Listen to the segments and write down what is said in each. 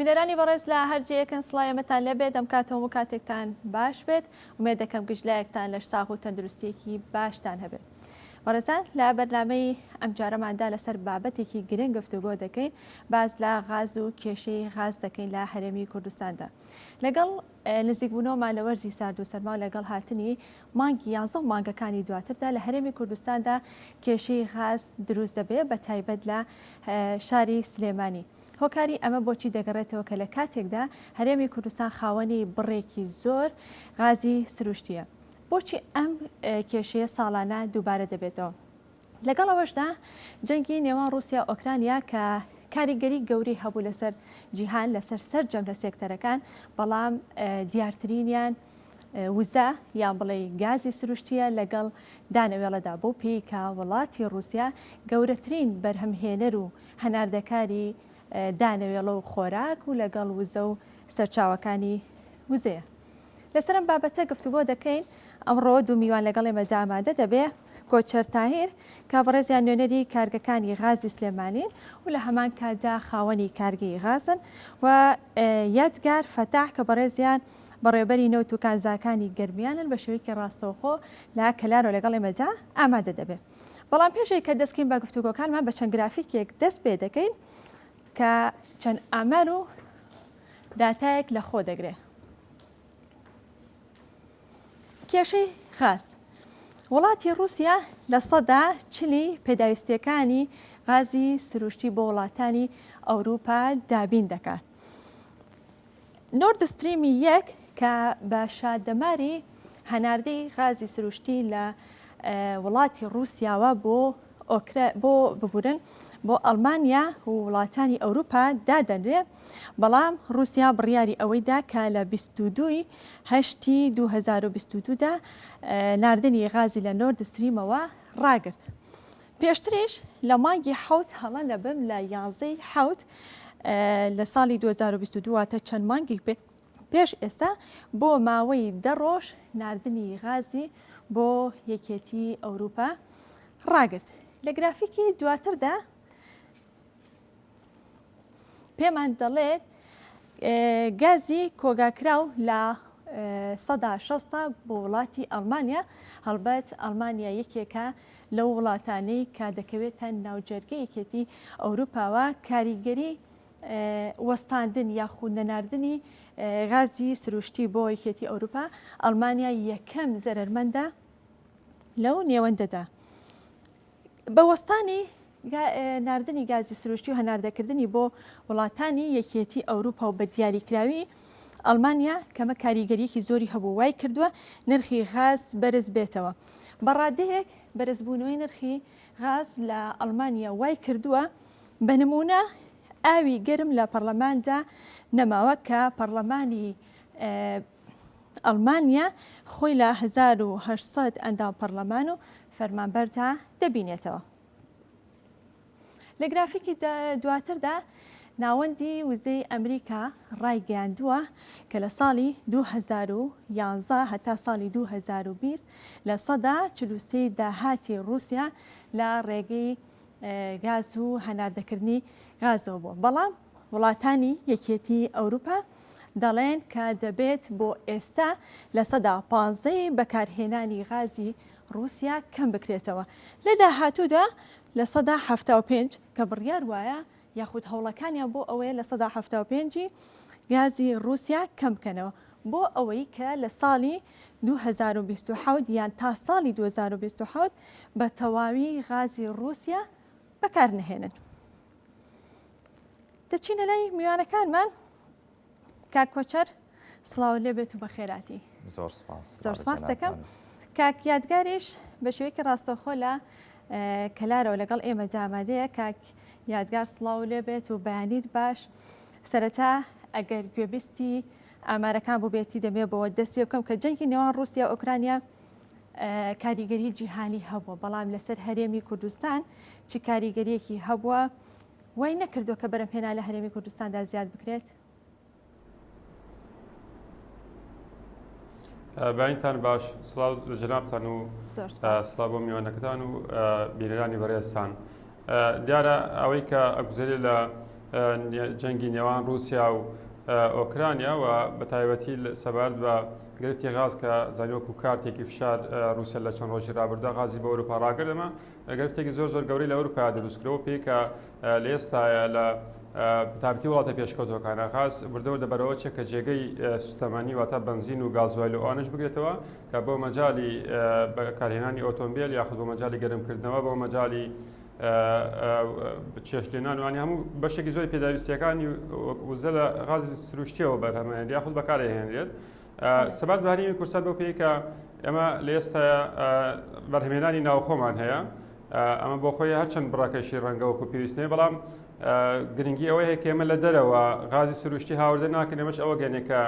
بینەرانی بەڕێز لە هەر جێیەکن سڵاوی ئێمەتان لێبێت ئەم کاتەوە و کاتێکتان باش بێت ئومێد دەکەم گشت لایەکتان لەش ساغ و تەندروستیەکی باشتان هەبێت. بەڕێزان لە بەرنامەی ئەمجارەماندا لەسەر بابەتێکی گرنگ گفتوگۆ دەکەین باس لە غاز و کێشەی غاز دەکەین لە هەرێمی کوردستاندا لەگەڵ نزیکبوونەوەمان لە وەرزی سارد و سەرما و لەگەڵ هاتنی مانگی یانزە و مانگەکانی دواتردا لە هەرێمی کوردستاندا کێشەی غاز دروست دەبێت بە تایبەت لە شاری سلێمانی. هۆکاری ئەمە بۆچی دەگەڕێتەوە کە لە کاتێکدا هەرێمی کوردستان خاوەنی بڕێکی زۆر غازی سروشتییە بۆچی ئەم کێشەیە ساڵانە دووبارە دەبێتەوە؟ لەگەڵ ئەوەشدا جەنگی نێوان ڕووسیا و ئۆکرانیا کە کاریگەری گەورەی هەبوو لەسەر جیهان لەسەر سەرجەم لە سێکتەرەکان بەڵام دیارترینیان وزە یان بڵێ گازی سروشتیە لەگەڵ دانەوێڵەدا بۆ پێی کە وڵاتی ڕووسیا گەورەترین بەرهەمهێنەر و هەناردەکاری دانەوێڵە و خۆراک و لەگەڵ وزە و سەرچاوەکانی وزەیە. لەسەر ئەم بابەتە گفتوگۆ دەکەین، ئەمڕۆ دوو میوان لەگەڵ ئێمەدا ئامادە دەبێ، کۆچەر تاهیر کە بەڕێزیان نوێنەری کارگەکانی غازی سلێمانین و لە هەمان کاتدا خاوەنی کارگەی غازن و یادگار فەتاح کە بەڕێزیان بەڕێوەبەری نەوت و کانزاکانی گەرمیانن بە شێوەیەکی ڕاستەوخۆ لە کەلارەوە لەگەڵ ئێمەدا ئامادە دەبێ. بەڵام پێش ئەوەی کە دەست کەین بە گفتوگۆکانمان بە چەند گرافیکێک دەست پێ دەکەین کە چەند ئامار و داتایەک لە خۆ دەگرێ. کێشەی غاز وڵاتی ڕووسیا 40% پێداویستیەکانی غازی سروشتی بۆ وڵاتانی ئەوروپا دابین دەکات. نۆرد ستریمی یەک کە بە شادەماری هەناردەی غازی سروشتی لە وڵاتی ڕووسیاوە بۆ ئۆکرا بۆ ببورن بۆ ئەڵمانیا و وڵاتانی ئەوروپا دادەنرێ، بەڵام ڕووسیا بڕیاری ئەوەی دا کە لە 22 ی هەشتی 2022 دا ناردنی غازی لە نۆرد ستریمەوە ڕاگرت. پێشتریش لە مانگی حەوت هەڵە نەبم لە یانزەی حەوت لە ساڵی 2022 واتە چەند مانگێک پێش ئێستا بۆ ماوەی دە ڕۆژ ناردنی غازی بۆ یەکێتی ئەوروپا ڕاگرت. لە گرافیکی دواتردا پێمان دەڵێت گازی کۆگاکراو لە 60% بۆ وڵاتی ئەڵمانیا، هەڵبەت ئەڵمانیا یەکێکە لەو وڵاتانەی کە دەکەوێتە ناوجەرگەی یەکێتی ئەوروپاوە کاریگەری وەستاندن یاخود نەناردنی غازی سروشتی بۆ یەکێتی ئەوروپا، ئەڵمانیا یەکەم زەرەرمەندە لەو نێوەندەدا. بە وەستانی ناردنی گازی سروشتی و هەناردەکردنی بۆ وڵاتانی یەکێتی ئەوروپا و بە دیاریکراوی ئەڵمانیا کەمە کاریگەریەکی زۆری هەبوو وای کردووە نرخی غاز بەرز بێتەوە. بە ڕادەیەک بەرزبوونەوەی نرخی غاز لە ئەڵمانیا وای کردووە بە نموونە ئاوی گەرم لە پەڕلەماندا نەماوە کە پەڕلەمانی ئەڵمانیا خۆی لە 1800 ئەندام پەڕلەمان و فەرمانبەردا دەبینێتەوە. لە گرافیکی دواتردا ناوەندی وزەی ئەمریکا ڕایگەیاندووە کە لە ساڵی 2011 هەتا ساڵی 2020 43% داهاتی ڕووسیا لە ڕێگەی گاز و هەناردەکردنی غازەوە بووە، بەڵام وڵاتانی یەکێتی ئەوروپا دەڵێن کە دەبێت بۆ ئێستا 15% ی بەکارهێنانی غازی ڕووسیا کەم بکرێتەوە لە داهاتوودا 75% کە بڕیار وایە یاخود هەوڵەکانیان بۆ ئەوەیە 75% ی گازی ڕووسیا کەم بکەنەوە بۆ ئەوەی کە لە ساڵی 2027 یان تا ساڵی 2027 بە تەواوی غازی ڕووسیا بەکار نەهێنن. دەچینە لای میوانەکانمان کاک کۆچەر سڵاو لێ بێت و بەخێراتی. زۆر سپاس. زۆر سپاس دەکەم. کاک یادگاریش بە شێوەیەکی ڕاستەوخۆ لە کەلارەوە لەگەڵ ئێمە ئامادەیە کاک یادگار سڵاو لێ بێت و بەیانیت باش. سەرەتا ئەگەر گوێبیستی ئامارەکان بووبێتی دەمێ بەوە دەست پێ بکەم کە جەنگی نێوان ڕووسیا و ئۆکرانیا کاریگەری جیهانی هەبووە بەڵام لەسەر هەرێمی کوردستان چ کاریگەریەکی هەبووە وای نەکردووە کە بەرەمهێنان لە هەرێمی کوردستاندا زیاد بکرێت؟ بەینتان باش سڵاو لە جەنابتان و سڵاو بۆ میوانەکەتان و بینەرانی بەڕێزتان دیارە ئەوەی کە ئەگوزەرێ لە جەنگی نێوان ڕووسیا و ئۆکرانیا و بە تایبەتی سەبارەت بە گرفتی غاز کە زانی وەکو کارتێکی فشار ڕووسیا لە چەند ڕۆژی ڕابردوودا غازی بە ئەوروپا ڕاگرت، ئەمە گرفتێکی زۆر زۆر گەورەی لە ئەوروپا دروست کردەوە پێی کە لە ئێستاە لە تابتی وڵاتە پێشکەوتوەکانە غاز بردەوە دەبەرەوە چێ کە جێگەی سوتەمەنی واتە بەنزین و گازوایل و ئەوانەش بگرێتەوە کە بۆ مەجای بەکارهێنانی ئۆتۆمبیل یاخود بۆ مەجای گەرمکردنەوە بۆ مەجای چێشتلێنان وانی هەموو بەشێکی زۆری پێداویستیەکانی وزە لە غازی سروشتیەوە بەرهەمێن یاخود بەکارهێنرێت. سەبارەت بە هەرێمی کوردستان بەو پێی کە ئێمە لە ئێستا بەرهەمێنانی ناوخۆمان هەیە، ئەمە بۆ خۆی هەرچەند بڕەکەشی ڕەنگە وەکو پێویست نییە، بەڵام گرنگی ئەوەی هەیە کە ئێمە لە دەرەوە غازی سروشتی هاوردە ناکەین. ئەمەش ئەوە گەنێ کە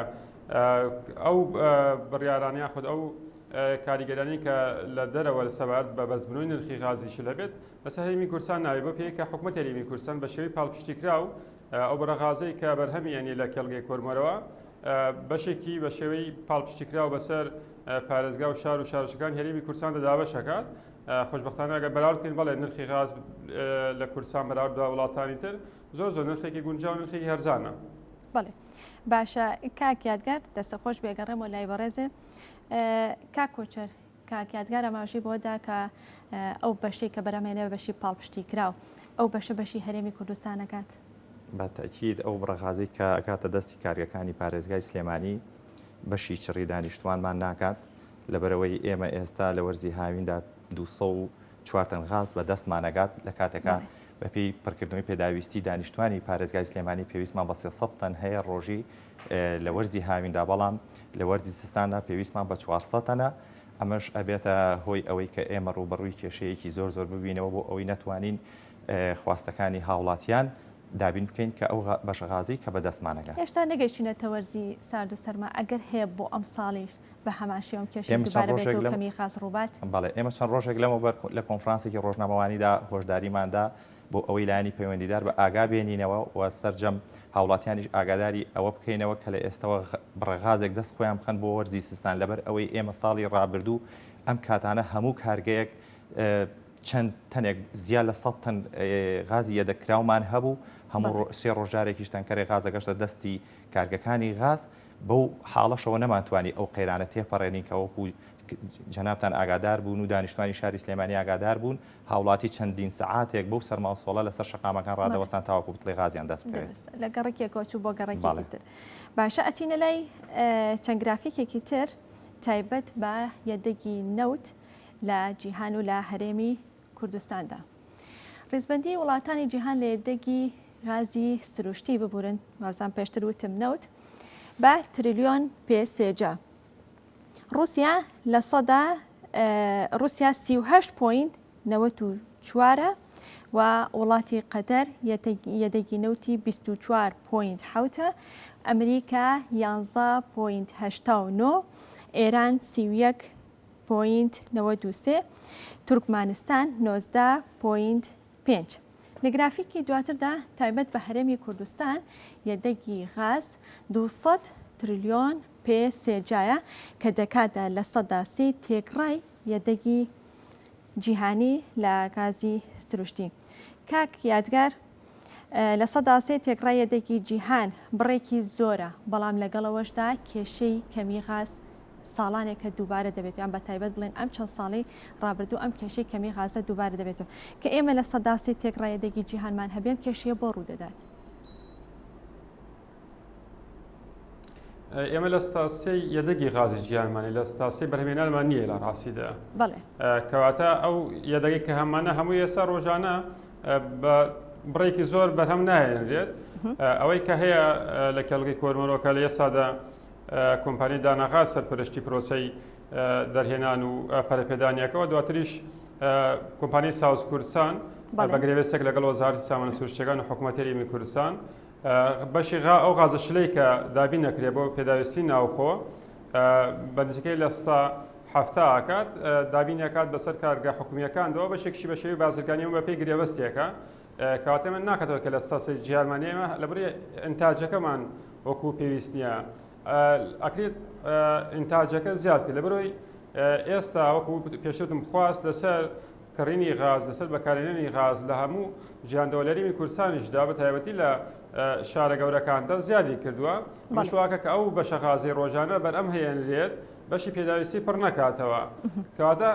ئەو بڕیارانە یاخود ئەو کاریگەرانی کە لە دەرەوە سەبارەت بە بەرزبوونەوەی نرخی غازی شل هەبێت لەسەر هەرێمی کوردستان ناوی، بۆ پێی کە حکوومەت هەرێمی کوردستان بە شێوەی پاڵپشتیکراو ئەو بڕە غازەی کە بەرهەمی ئەنی لە کێڵگەی کۆرمۆرەوە بەشێکی بە شێوەی پاڵپشتیکراو بەسەر پارێزگا و شار و شارۆچکەکانی هەرێمی کوردستاندا دابەش ئەکات. خۆشبەختانە ئەگەر بەراورد بکەین، بەڵێ نرخی غاز لە کوردستان بەراورد بە وڵاتانی تر زۆر زۆر نرخێکی گونجاو و نرخێکی هەرزانە. بەڵێ باشە کاک یادگار، دەستە خۆش بێگەڕێمەوە لای بەڕێزێ کاک کۆچەر. کاک یادگار ئاماژەی بەوە دا کە ئەو بەشەی کە بەرهەمهێنە بە بەشی پاڵپشتی کراو، ئەو بەشە بەشی هەرێمی کوردستان ئەکات؟ بە تەئکید ئەو بڕە غازەی کە ئەگاتە دەستی کارگەکانی پارێزگای سلێمانی بەشی چڕی دانیشتوانمان ناکات، لەبەرئەوەی ئێمە ئێستا لە وەرزی هاویندا 204 تەن غاز بە دەستمان ئەگات، لە کاتێکا بەپێی پڕکردنەوەی پێداویستی دانیشتوانی پارێزگای سلێمانی پێویستمان بە 300 تەن هەیە ڕۆژی لە وەرزی هاویندا، بەڵام لە وەرزی زستاندا پێویستمان بە 400 تەنە، ئەمەش ئەبێتە هۆی ئەوەی کە ئێمە ڕووبەڕووی کێشەیەکی زۆر زۆر ببینەوە بۆ ئەوەی نەتوانین خواستەکانی هاوڵاتیان دابین بکەین کە ئەو بەشە غازەی کە بەدەستمان ئەگات. هێشتا نەگەیشتوینەتە وەرزی سارد و سەرما، ئەگەر هەیە بۆ ئەمساڵیش بە هەمان شێوە ئەم کێشەیە ئێمە چەند دووبارە ڕۆژێک بێتەوە لەم کەمی غاز ڕووبات؟ بەڵێ، ئێمە چەند ڕۆژێک لەمەوبەر لە کۆنفرانسێکی ڕۆژنامەوانیدا هۆشداریمان دا بۆ ئەوەی لایەنی پەیوەندیدار بە ئاگا بێنینەوە و سەرجەم هاوڵاتیانیش ئاگاداری ئەوە بکەینەوە کە لە ئێستەوە بڕە غازێک دەست خۆیان بخەن بۆ وەرزی زستان، لەبەر ئەوەی ئێمە ساڵی ڕابردوو ئەم کاتانە هەموو کارگەیەک چەند تەنێک زیاد لە 100 تەن غازی یەدەگکراومان هەبوو، هەموو سێ ڕۆژ جارێکیش تەنکەرێک غاز ئەگەشتە دەستی کارگەکانی غاز، بەو حاڵەشەوە نەمانتوانی ئەو قەیرانە تێپەڕێنین کە وەکو جەنابتان ئاگادار بوون و دانیشتوانی شاری سلێمانی ئاگادار بوون، هاوڵاتی چەندین سەعاتێک بەو سەرماوسۆڵە لەسەر شەقامەکان ڕادەوەستان تاوەکو بتڵی غازیان دەست بکەوێت. دروستە، لە گەڕەکێکەوە چوو بۆ گەڕەکێکی تر. باشە ئەچینە لای چەند گرافیکێکی تر تایبەت بە یەدەگی نەوت لە جیهان و لە هەرێمی کوردستاندا. ڕیزبەندی وڵاتانی جیهان لە یەدەگی غازی سروشتی، ببورن وابزانم پێشتر وتم نەوت، بە تریلیۆن پێ سێجا. ڕوسیا لە سەدا ڕوسیا 38 point 94 و وڵاتی قەتەر یەدەگی نەوتی 24 point حوتە، ئەمریکا 11 point 89، ئێران 31 point 93، تورکمانستان 19 point 5. لە گرافیکی دواتردا تایبەت بە هەرێمی کوردستان یەدەگی غاز 200 تریلیۆن پێ سێجایە کە دەکاتە 3% تێکڕای یەدەگی جیهانی لە گازی سروشتی. کاک یادگار 3% تێکڕای یەدەگی جیهان بڕێکی زۆرە، بەڵام لەگەڵەوەشدا کێشەی کەمی غاز ساڵانێکە دووبارە دەبێت، یان بە تایبەت بڵێن ئەم چەند ساڵەی ڕابردوو ئەم کێشەی کەمی غازە دووبارە دەبێتەوە کە ئێمە 3% تێکڕای یەدەگی جیهانمان هەبێ، ئەم کێشەیە بۆ ڕوو دەدات؟ ئێمە 3% یەدەگی غازی جیهانمانی، 3% بەرهەمێنانمان نییە لە ڕاستیدا. کەواتە ئەو یەدەگەی کە هەمانە هەموو ئێستا ڕۆژانە بە بڕێکی زۆر بەرهەم ناهێنرێت. ئەوەی کە هەیە لە کێڵگەی کۆرمۆرەوە کە لە ئێستادا کۆمپانیای داناغاز سەرپەرشتی پرۆسەی دەرهێنان و پەرەپێدانیەکەوە، دواتریش کۆمپانیای ساوز کوردستان بە گرێبەستێک لەگەڵ وەزارەتی سامانە سروشتیەکان و حکوومەتی هەرێمی کوردستان بەشی غا ئەو غازە شلەی کە دابین نەکرێت بۆ پێداویستی ناوخۆ بە نزیکەی 70% ئاکات دابین ئەکات بەسەر کارگە حکومیەکاندەوە، بەشێکشی بە شێوەی بازرگانی بە پێی گرێبەستێکە. کەواتە من ناکاتەوە کە 3% جیهانمان ئێمە لە بڕی ئینتاجەکەمان وەکو پێویست نییە، ئەکرێت ئینتاجەکە زیاد بکرێت. لە بەرەوەی ئێستا وەکو پێشوتم خواست لەسەر کڕینی غاز، لەسەر بەکارهێنانی غاز لە هەموو جیهاندەوە لە هەرێمی کوردستانیشدا بە تایبەتی لە شارە گەورەکاندا زیادی کردووە. ئەمەش واکە کە ئەو بەشە غازەی ڕۆژانە بەرئەم هەیەنرێت بەشی پێداویستی پڕ نەکاتەوە. کەواتە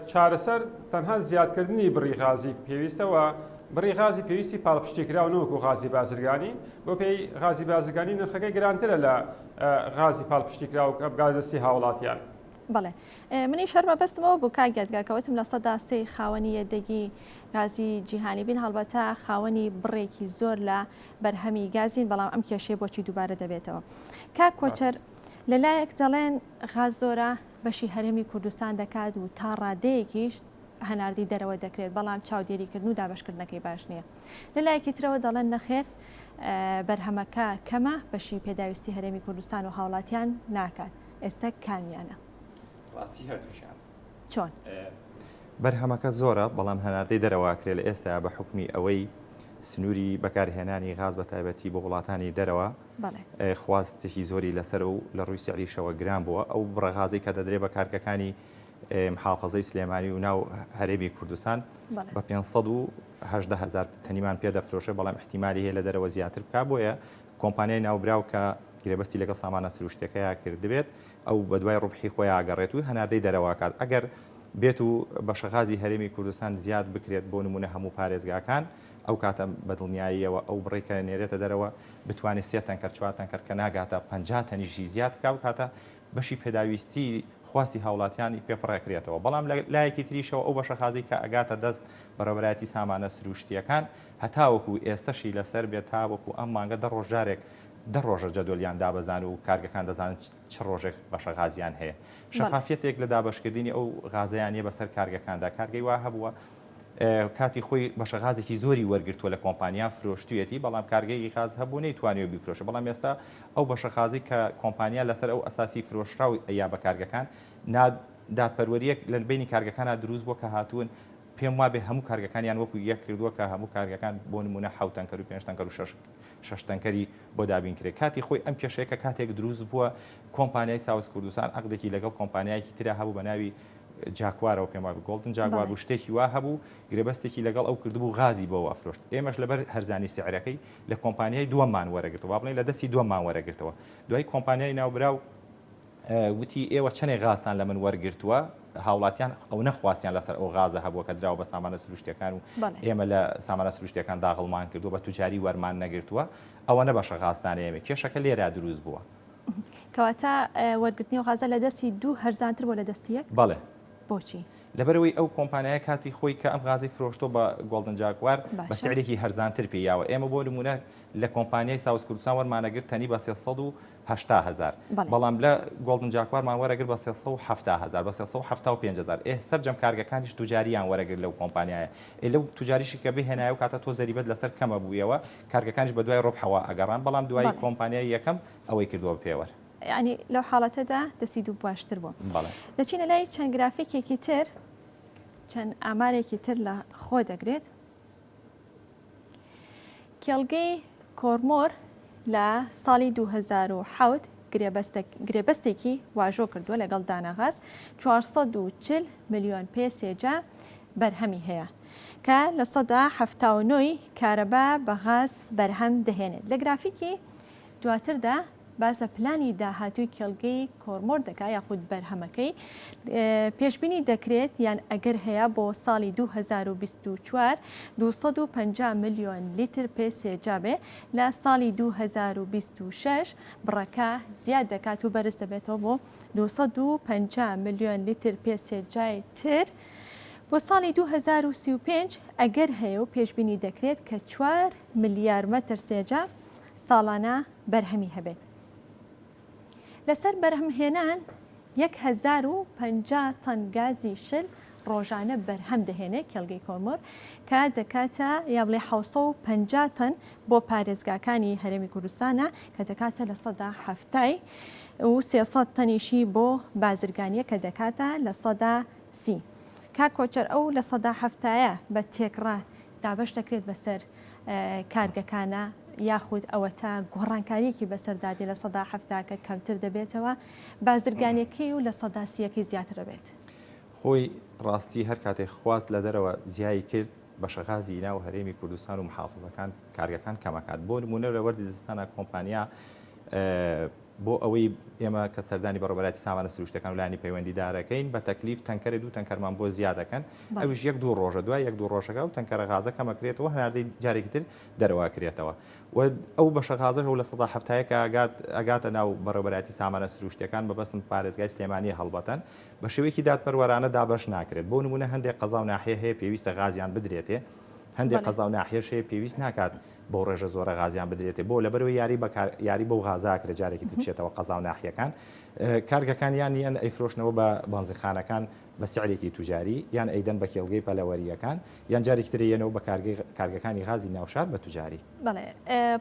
چارەسەر تەنها زیادکردنی بڕی غازی پێویستە و بڕی غازی پێویستی پاڵپشتیکراو نەوەکو غازی بازرگانی، بۆ پێی غازی بازرگانی نرخەکەی گرانترە لە غازی پاڵپشتیکراو کە بگاتە دەستی هاوڵاتیان. بەڵێ منیش هەر مەبەستم ئەوە بوو کاک یادگار کە وتم 3% خاوەنی یەدەگی گازی جیهانی بین هەڵبەتە خاوەنی بڕێکی زۆر لە بەرهەمی گازین بەڵام ئەم کێشەیە بۆچی دووبارە دەبێتەوە کاک کۆچەر لەلایەک دەڵێن غاز زۆرە بەشی هەرێمی کوردستان دەکات و تا ڕادەیەکیش هەناردەی دەرەوە دەکرێت بەڵام چاودێریکردن و دابەشکردنەکەی باش نییە لەلایەکی ترەوە دەڵێن نەخێر بەرهەمەکە کەمە بەشی پێداویستی هەرێمی کوردستان و هاوڵاتیان ناکات ئێستا کامیانە؟ ڕاستی هەردووکیان. چۆن؟ بەرهەمەکە زۆرە بەڵام هەناردەی دەرەوە ئەکرێ لە ئێستایا بە حوکمی ئەوەی سنووری بەکارهێنانی غاز بە تایبەتی بۆ وڵاتانی دەرەوە خواستێکی زۆری لەسەر و لە ڕووی سعریشەوە گران بووە ئەو بڕە غازەی کە دەدرێ بە کارگەکانی محافظەی سلێمانی و ناو هەرێمی کوردستان بە 518 هزار تەنیمان پێ دەفرۆشێ بەڵام احتیمالی هەیە لە دەرەوە زیاتر بکا بۆیە کۆمپانیای ناوبراو کە گرێبەستی لەگەڵ سامانە سروشتیەکەیا کردبێت ئەو بەدوای ڕوبحی خۆیا ئەگەڕێت و هەناردەی دەرەوە ئەکات ئەگەر بێت و بەشە غازی هەرێمی کوردستان زیاد بکرێت بۆ نمونە هەموو پارێزگاکان ئەو کاتە بەدڵنیاییەوە ئەو بڕەی کە نێرێتە دەرەوە بتوانێت سێ تەنکەر چوار تەنکەر کە ناگاتە 50 تەنیشی زیاد بکا و کاتە بەشی پێداویستی خواستی هاوڵاتیانی پێ پڕەکرێتەوە بەڵام لە لایەکی تریشەوە ئەو بەشە غازەی کە ئەگاتە دەست بەڕێوەبەرایەتی سامانە سروشتییەکان هەتاوەکو ئێستەشی لەسەر بێت تاوەکو ئەم مانگە دە ڕۆژ جارێک دە ڕۆژە جەدۆلیان دابەزان و کارگەکان دەزانن چ ڕۆژێک بەشە غازیان هەیە. شەفافیەتێک لە دابەشکردنی ئەو غازەیان نیە بەسەر کارگەکاندا کارگەی وا هەبووە کاتی خۆی بەشە غازێکی زۆری وەرگرتووە لە کۆمپانیا فرۆشتویەتی بەڵام کارگەیەکی غاز هەبوو نەیتوانیوە بیفرۆشێ بەڵام ئێستا ئەو بەشە غازەی کە کۆمپانیا لەسەر ئەو ئەساسی فرۆشراو یا بە کارگەکان نا دادپەروەریەک لە بینی کارگەکانا دروست بووە کە هاتوون پێم وابێ هەموو کارگەکانیان وەکو یەک کردووە کە هەموو کارگەکان بۆ نمونە حەوت تەنکەر و پێنج تەنکەر و شەش شەش تەنکەری بۆ دابین کرێ کاتی خۆی ئەم کێشەیە کە کاتێک دروست بووە کۆمپانیای ساوس کوردستان عەقدێکی لەگەڵ کۆمپانیایەکی ترا هەبوو بە ناوی جاکوارەوە پێم وابێ گۆڵدن جاگوار بوو شتێکی وا هەبوو گرێبەستێکی لەگەڵ ئەو کردبوو غازی بۆ ئەفرۆشت ئێمەش لەبەر هەرزانی سعرەکەی لە کۆمپانیای دووەممان وەرەگرتەوە با بڵێین لە دەستی دووەممان وەرەگرتەوە دوای کۆمپانیای ناوبراو وتی ئێوە چەنێک غازتان لە من وەرگرتووە هاوڵاتیان ئەو نەخواستیان لەسەر ئەو غازە هەبووە کە دراوە بە سامانە سروشتیەکان و ئێمە لە سامانە سروشتیەکان داغڵمان کردووە بە توجاری وەرمان نەگرتووە ئەوە نە بەشە غازتانە ئێمە کێشەکە لێرە دروست بووە. کەواتە وەرگرتنی ئەو غازە لە دەستی دوو هەرزانتر بووە لە دەستی یەک؟ بەڵێ. بۆچی؟ لەبەرئەوەی ئەو کۆمپانیایە کاتی خۆی کە ئەم غازەی فرۆشتووە بە گۆڵدن جاگوار بە سعرێکی هەرزانتر پێی یاوە ئێمە بۆ نموونە لە کۆمپانیای ساوس کوردستان وەرمانەگرت تەنی بە 380 هەزار بەڵام لە گۆڵدن جاکوارمان وەرەگرت بە 370 هەزار بە 375 هەزار ئێ سەرجەم کارگەکانیش توجاریان وەرەگرت لەو کۆمپانیایە ئێ لەو توجاریشی کە بهێنایە و کاتە تۆ زەریبەت لەسەر کەمە بوویەوە کارگەکانیش بە دوای ڕبحەوە ئەگەڕان بەڵام دوایی کۆمپانیای یەکەم ئەوەی کردووە بە پێوەر. یانی لەو حاڵەتەدا دەستی دوو باشتر بوو. دەچینە لای چەند گرافیکێکی تر چەند ئامارێکی تر لە خۆ دەگرێت. کێڵگەی کۆرمۆر لە ساڵی 2007 گرێبەستێکی واژۆ کردووە لەگەڵ داناغاز 440 ملیۆن پێ سێجا بەرهەمی هەیە کە 79% ی کارەبا بە غاز بەرهەم دەهێنێت. لە گرافیکی دواتردا باس لە پلانی داهاتووی کێڵگەی کۆرمۆر دەکات یاخود بەرهەمەکەی، پێشبینی دەکرێت یان ئەگەر هەیە بۆ ساڵی 2024 250 ملیۆن لیتر پێ سێجا بێ، لە ساڵی 2026 بڕەکە زیاد دەکات و بەرز دەبێتەوە بۆ 250 ملیۆن لیتر پێ سێجای تر. بۆ ساڵی 2035 ئەگەر هەیە و پێشبینی دەکرێت کە 4 ملیار مەتر سێجا ساڵانە بەرهەمی هەبێت. لەسەر بەرهەمهێنان 1050 تەن گازی شل ڕۆژانە بەرهەم دەهێنێت کێڵگەی کۆرمۆر کە دەکاتە یا بڵێ 750 تەن بۆ پارێزگاکانی هەرێمی کوردستانە کە دەکاتە لە سەدا هەفتای و 300 تەنیشی بۆ بازرگانیە کە دەکاتە لە سەدا سی. کاک کۆچەر ئەو لە سەدا هەفتایە بە تێکڕا دابەش دەکرێت بەسەر کارگەکانە یاخود ئەوەتا گۆڕانکاریەکی بەسەردا دێ 70% کە کەمتر دەبێتەوە بازرگانیەکەی و لە سەدا سیەکەی زیاتر دەبێت. خۆی ڕاستی هەر کاتێک خواست لە دەرەوە زیای کرد. بەشە غازی ناو هەرێمی کوردستان و محافزەکان کارگەکان کەمەکات بۆ نمونە لە وەرزی زستانە کۆمپانیا بۆ ئەوەی ئێمە کە سەردانی بەڕێوەبەرایەتی سامانە سروشتەکان و لایەنی پەیوەندیدارەکەین بە تەکلیف تەنکەرێ دوو تەنکەرمان بۆ زیاد دەکەن ئەویش یەک دوو ڕۆژە دوای یەک دوو ڕۆژەکە ئەو تەنکەرە غازە کەمەکرێتەوە هەناردەی جارێکی تر دەرەوە ئەکرێتەوە و ئەو بەشە غازەش ئەو 70% کە ئەگات ئەگاتە ناو بەڕێوەبەرایەتی سامانە سروشتیەکان مەبەستم پارێزگای سلێمانیە هەڵبەتەن بە شێوەیەکی دادپەروەرانە دابەش ناکرێت بۆ نمونە هەندێک قەزا و ناحیە هەیە پێویستە غازیان بدرێتێ هەندێک قەزا و ناحیەش هەیە پێویست ناکات بەو ڕێژە زۆرە غازیان بدرێتێ بۆ لەبەرەوەی یاری بەکار یاری بەو غازە ئەکرێت جارێکی تر بچێتەوە قەزا و ناحیەکان کارگەکان یان یان ئەیفرۆشنەوە بە بەنزینخانەکان بە سعرێکی توجاری یان ئەیدەن بە کێڵگەی پەلەوەرییەکان یان جارێکی تر یەنەوە بە کارگەی کارگەکانی غازی ناوشار بە توجاری. بەڵێ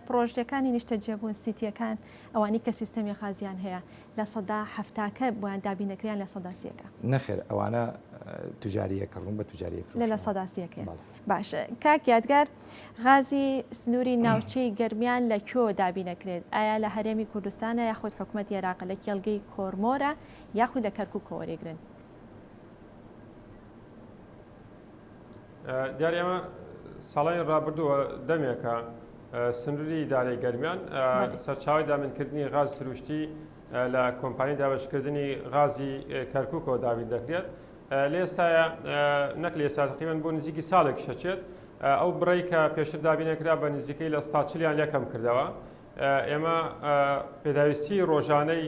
پڕۆژەکانی نیشتەجێبوون سیتیەکان ئەوانی کە سیستەمی غازیان هەیە لە سەدا 70کە بۆیان دابین دەکرێ یان لە سیەکە؟ نەخێر ئەوانە توجاریە کڕن بە توجاری لە لە سیەکەیە. باشە کاک یادگار غازی سنووری ناوچەی گەرمیان لە کوێوە دابینەکرێت؟ ئایا لە هەرێمی کوردستانە یاخود حکومەتی عێراق لە کێڵگەی کۆرمۆرە یاخود لە کەرکووکەوە وەریگرن؟ دیارە ئێمە ساڵانی ڕابردووە دەمێکە سنووری ئیدارەی گەرمیان سەرچاوی دابینکردنی غاز سروشتی لە کۆمپانی دابەشکردنی غازی کەرکووکەوە دابین دەکرێت لە ئێستایا نەک لە ئێستا تقریبا بۆ نزیکی ساڵێک شەچێت ئەو بڕەی کە پێشتر دابینەکرا بە نزیکەی 40%یان لێ کەم کردەوە. ئێمە پێداویستی ڕۆژانەی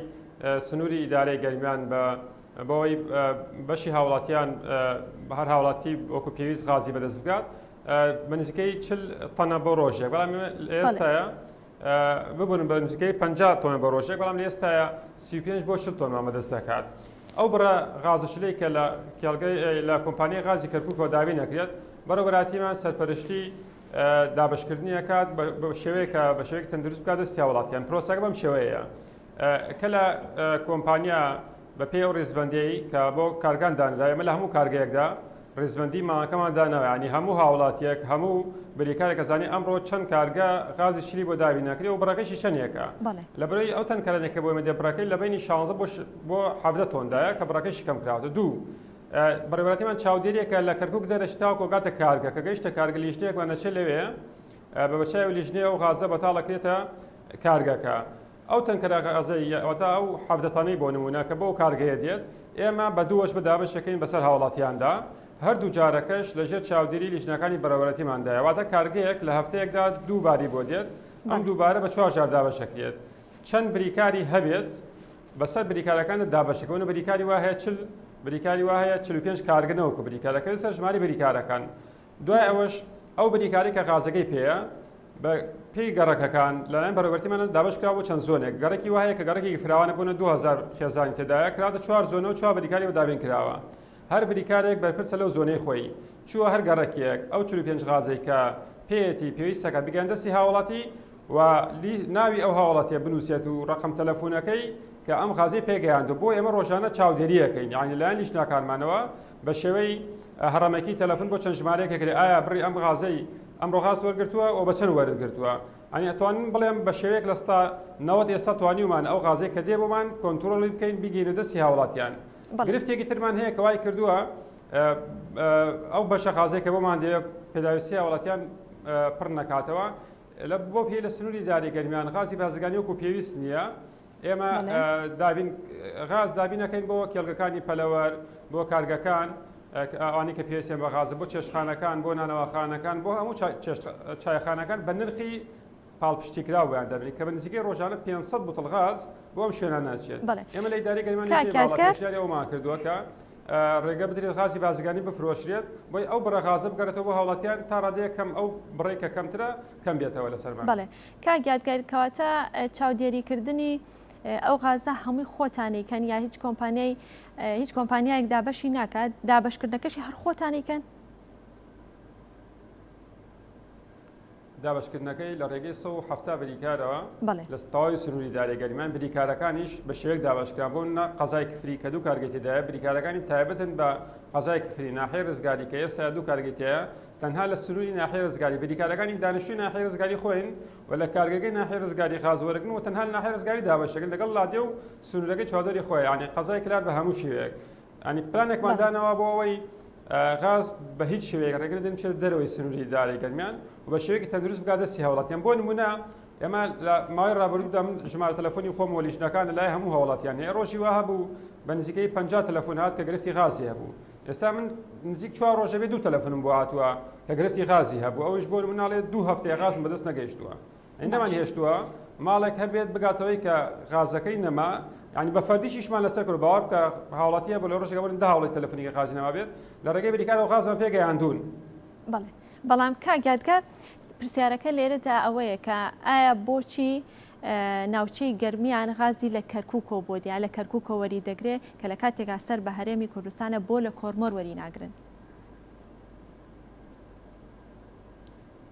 سنووری ئیدارەی گەرمیان بە بەوەی بەشی هاوڵاتیان هەر هاوڵاتی وەکو پێویست غازی بەدەست بگات بە نزیکەی 40 تەنە بۆ ڕۆژێک، بەڵام ئێستاە ببوون بە نزیکەی 50 تۆنە بە ڕۆژێک، بەڵام لە ئێستاە 35 بۆ 40 تۆنمان بەدەست دەکات. ئەو بڕە غازشلەی کە لە کێڵگەی لە کۆمپانیای غازی کەرکووکەوە دابین نەکرێت، بەڕێوەبەرایەتیمان سەرپەرشتی دابەشکردنی ئەکات بە شێوەیەک کە بە شێوەیەک تەندروست بکات دەستی هاوڵاتیان. پرۆسەکە بەم شێوەیە کە لە کۆمپانیا بە پێی ئەو ڕیزبەندیی کە بۆ کارگان دانرا، ئێمە لە هەموو کارگەیەکدا ڕیزبەندی مانگەکەمان داناوە، یعنی هەموو هاوڵاتیەک هەموو بریکارێک ئەزانێ ئەمڕۆ چەند کارگە غازی شلی بۆ دابین ناکرێ و بڕەکەشی چەندێکە. لە بەرەی ئەو تەنکەرانێک کە بۆ ئێمە دێ بڕەکەی لە بەینی 16 بۆ 17 تۆندایە کە بڕەکەشی کەم کراوەتە. دوو بەڕێوەبەرایەتیمان چاودێریەکە لە کەرکوک دەرەچێت تاوەکو گاتە کارگە، کە گەیشتە کارگە لیژنەیەکمان دەچێت لەوێ بە بەچاوی لیژنەیە ئەو غازە بەتاڵەکرێتە کارگەکە. ئەو تەنکەرە غازەی واتە ئەو 17 تەنەی بۆ نمونە کە بۆ کارگەیە دێت ئێمە بە دوو وەجبە دابەشەکەین بەسەر هاوڵاتیاندا، هەردوو جارەکەش لەژێر چاودێری لیژنەکانی بەڕێوەبەرایەتیماندایە، واتە کارگەیەک لە هەفتەیەکدا دوو باری بۆ دێت، ئەم دووبارە بە چوار جار دابەشەکرێت، چەند بریکاری هەبێت بەسەر بریکارەکاندا دابەشەکەون. بریکاری وا هەیە 40 بریکاری وا هەیە 45 کارگە نەوەکو بریکارەکە لەسەر ژماری بریکارەکان. دوای ئەوەش ئەو بریکاری کە غازەکەی پێیە بە پێی گەڕەکەکان لەلایەن بەڕێوەبەرتیمانە دابەش کراوە بۆ چەند زۆنێک. گەڕەکی وا هەیە کە گەڕەکێکی فراوانە بۆنە 2000 خێزانی تێدایە، کراوەتە چوار زۆنە و چوار بریکاری بۆ دابین کراوە. هەر بریکارێک بەرپرسە لەو زۆنەی خۆی. چووە هەر گەڕەکێک ئەو 45 غازەی کە پێیەتی پێویستەکە بگەن دەستی هاوڵاتی و ناوی ئەو هاوڵاتیە بنووسێت و ڕقم تەلەفۆنەکەی کە ئەم غازەی پێگەیاندو. بۆ ئێمە ڕۆژانە چاودێریەکەین، یعنی لەلایەن لیژنەکانمانەوە بە شێوەی هەڕەمەکی تەلەفۆن بۆ چەند ژمارەیەک کرێ ئایا بڕی ئەم غازەی ئەمڕۆ غاز وەرگرتووە و بە چەند وەرگرتووە. ئەنی ئەتوانن بڵێم بە شێوەیەک 90% ئێستا توانیومان ئەو غازەی کە دێ بۆمان کۆنترۆڵی بکەین بیگەینە دەستی هاوڵاتیان. گرفتێکی ترمان هەیە کە وای کردووە ئەو بەشە غازەی کە بۆمان دێ پێداویستی هاوڵاتیان پڕ نەکاتەوە. لە بۆ پێی لە سنووری داری گەرمیان غازی بازرگانی وەکو پێویست نییە. ئێمە دابین غاز دابینەکەین بۆ کێڵگەکانی پەلەوەر، بۆ کارگەکان ئەوانەی کە پێویستیان بە غازە، بۆ چێشتخانەکان، بۆ نانەواخانەکان، بۆ هەموو چایخانەکان بە نرخی پاڵپشتیکراو بۆیان دابین کە بە نزیکەی ڕۆژانە 500 بوتڵ غاز بۆ ئەم شوێنانە ناچێت. ئێمە لە ئیدارەی گەرمیان پێشنیاری ئەومان کردووە کە ڕێگە بدرێت غازی بازرگانی بفرۆشرێت بۆی ئەو بڕە غازە بگەڕێتەوە بۆ هاوڵاتیان تا ڕادەیەک کەم ئەو بڕێک کە کەمترە کەم بێتەوە لەسەرمان. بەڵێ کاک یادگار، کەواتە چاودێریکردنی ئەو غازە هەمووی خۆتانی کەن یا هیچ کۆمپانیای هیچ کۆمپانیایەک دابەشی ناکات، دابەشکردنەکەشی هەر خۆتانی کەن؟ دابەشکردنەکەی لە ڕێگەی 170 بریکارەوە لە تەواوی سنووری دارێ گەرمیان، بریکارەکانیش بە شێوەیەک دابەشکران بۆ قەزای کفری کە دوو کارگەی تێدایە، بریکارەکانی تایبەتن بە قەزای کفری. ناحیەی ڕزگاری کە ئێستا دوو کارگەی تێیە تەنها لە سنووری ناحیەی ڕزگاری، بریکارەکانی دانیشتووی ناحیەی ڕزگاری خۆین و لە کارگەکەی ناحیەی ڕزگاری غاز وەرگن و تەنها لە ناحیەی ڕزگاری دابەشەکەن لەگەڵ لادێ و سنوورەکەی چوادۆری خۆی، یعنی قەزای کلار بە هەموو شێوەیەک. ینی پلانێکمان داناوە بۆ ئەوەی غاز بە هیچ شێوەیەک ڕێگە نەدەین بچێتە دەرەوەی سنووری ئیدارەی گەرمیان و بە شێوەیەکی تەندروست بگات دەستی هاوڵاتیان. بۆ نموونە ئێمە لە ماوەی ڕابردوودا من ژمارە تەلەفۆنی خۆم و لیژنەکان لە لای هەموو هاوڵاتیان هەیە، ڕۆژی وا هەبوو بە نزیکەی 50 تەلەفۆن هات کە گرفتی غازی هەبوو. ئێستا من نزیک چوار ڕۆژە بێ دوو تەلەفۆنم بۆ هاتووە کە گرفتی غازی هەبوو، ئەویش بۆ نموونە ئەڵێ دوو هەفتەیە غازم بەدەست نەگەیشتووە. یعنی نەمان هێشتووە ماڵێک هەبێت بگاتەوەی کە غازەکەی نەما، یعنی بە فەردیش ئیشمان لەسەر کرد. باوەڕ بکە هاوڵاتی هەبوو لە ڕۆژێک بڵێن 10 هاوڵی تەلەفۆنی کە غازی نەما بێت لە ڕێگەی بریکارەوە غازمان پێگەیاندوون. بەڵێ بەڵام کاک یادگار پرسیارەکە لێرەدا ئەوەیە کە ئایا بۆچی ناوچەی گەرمیان غازی لە کەرکووکەوە بۆ دیان لە کەرکووکەوە وەری دەگرێ کە لە کاتێکا سەر بە هەرێمی کوردستانە بۆ لە کۆرمۆر وەری ناگرن؟